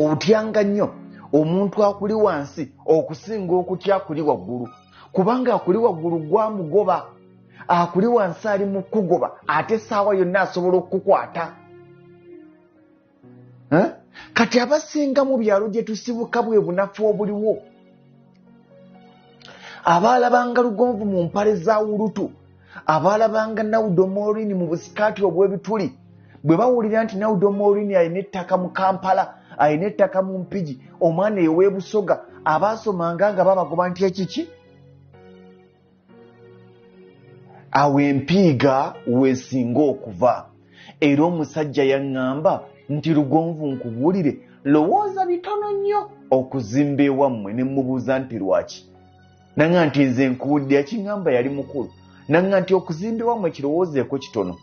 Otyanga nnyo omuntu akuli wansi okusinga okutya akuli waggulu, kubanga akuli waggulu gwamugoba, akuli wansi ali mu kugoba, ate essaawa yonna asobola okukukwata. Kati abasinga mu byalo gye tusibuka bwe bunafu obuliwo. Abaalabanga Lugonvu mu mpale za wulutu, abaalabanga Naudo Morini mu busikaati obw'ebituli, bwe bawulira nti Naudo Morini alina ettaka mu Kampala, alina ettaka mu Mpigi, omwana ew'ebusoga, abaasomanga nga babagoba nti ekiki? Awo empiiga weesinga okuva. Era omusajja yaŋŋamba nti, Lugonvu, nkubuulire, lowooza bitono nnyo okuzimba ewammwe. Ne mmubuuza nti lwaki? Naŋŋa nti nze nkuwulidde. Yakiŋŋamba yali mukulu. Naŋŋa nti okuzimba ewammwe kirowoozeeko kitono,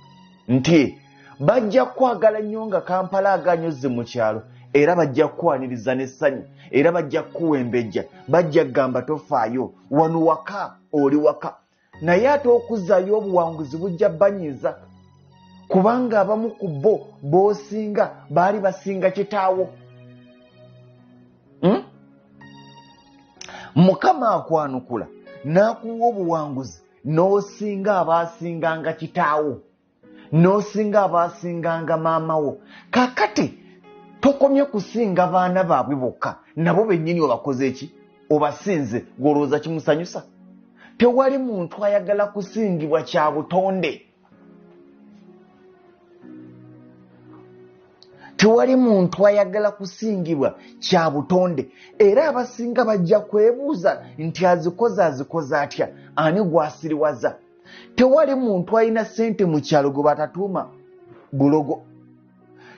nti bajja kukwagala nnyo nga Kampala aganyozze mu kyalo, era bajja kukwaniriza n'essanyu, era bajja kukuwembejja, bajja kugamba tofaayo, wano waka, oli waka. Naye ate okuzzaayo obuwanguzi bujja banyiiza, kubanga abamu ku bo b'osinga baali basinga kitaawo. Mukama akwanukula n'akuwa obuwanguzi n'osinga abaasinganga kitaawo, n'osinga abaasinganga maama wo. Kaakati tokomye kusinga baana baabwe bokka, nabo bennyini obakoze eki? Obasinze. Gw'olowooza kimusanyusa? Tewali muntu ayagala kusingibwa kya butonde. Tewali muntu ayagala kusingibwa kya butonde. Era abasinga bajja kwebuuza nti azikoze azikoze atya, ani gwasiriwaza? Tewali muntu alina ssente mu kyalo gwe batatuuma bulogo.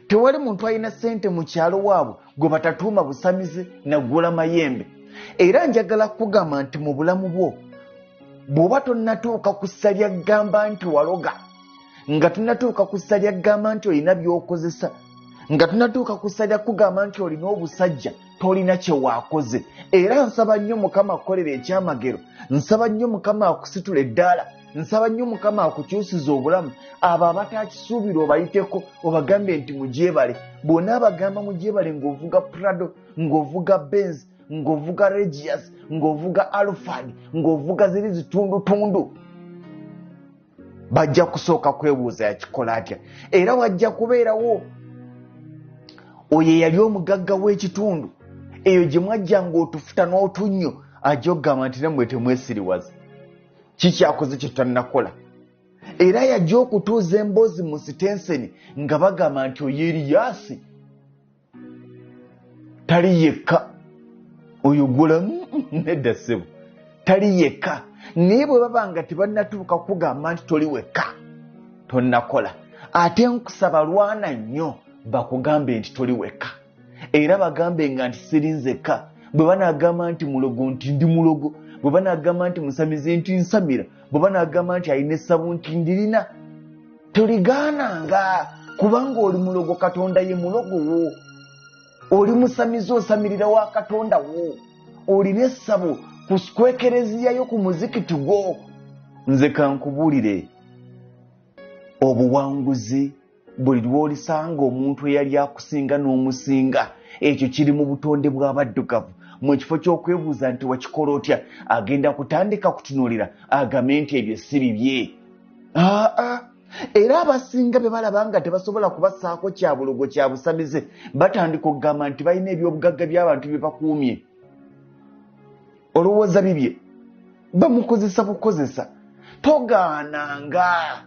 Tewali muntu alina ssente mu kyalo waabwe gwe batatuuma busamize naggula mayembe. Era njagala kugamba nti mu bulamu bwo bw'oba tonnatuuka ku ssa lya ggamba nti waloga, nga tonnatuuka ku ssa lya ggamba nti olina by'okozesa, nga tonnatuuka ku ssa lya kugamba nti olina obusajja, tolina kye waakoze. Era nsaba nnyo Mukama akukolera ekyamagero, nsaba nnyo Mukama akusitula eddaala, nsaba nnyo Mukama akukyusiza obulamu. Abo abatakisuubira obayiteko, obagambe nti mugyebale. Bw'onaabagamba mugyebale ng'ovuga Prado, ng'ovuga Benz, ng'ovuga Regius, ng'ovuga Alphard, ng'ovuga ziri zitundutundu, bajja kusooka kwebuuza yakikola atya. Era wajja kubeerawo oyo eyali omugagga w'ekitundu eyo gye mwajjanga otufuta n'otunnyo, ajja okugamba nti nammwe temwesiriwaza, kikyakoze kye tutannakola. Era yajja okutuuza emboozi mu sitenseni nga bagamba nti oyo Eriyaasi tali yekka, oyo gula nedda ssebo, tali yekka. Naye bwe baba nga tebannatuuka kugamba nti toli wekka, tonnakola. Ate nkusaba lwana nnyo bakugambe nti toli wekka, era bagambe nga nti siri nzekka. Bwe banaagamba nti mulogo, nti ndi mulogo. Bwe banaagamba nti musamize, nti nsamira. Bwe banaagamba nti alina essabu, nti ndirina. Toligaananga, kubanga oli mulogo, Katonda ye mulogo wo. Oli musamize, osamirira wa Katonda wo. Olina essabo ku kwekereziyayo, ku muzikiti gwo. Nze kankubuulire, obuwanguzi buli lw'olisanga omuntu eyali akusinga n'omusinga, ekyo kiri mu butonde bw'abaddugavu. Mu kifo ky'okwebuuza nti wakikola otya, agenda kutandika kutunuulira agambe nti ebyo si bibye. Aa, era abasinga be balaba nga tebasobola kubassaako kya bulogo, kya busamize, batandika okugamba nti balina ebyobugagga by'abantu bye bakuumye. Olowooza bibye? Bamukozesa bukozesa. Togaananga.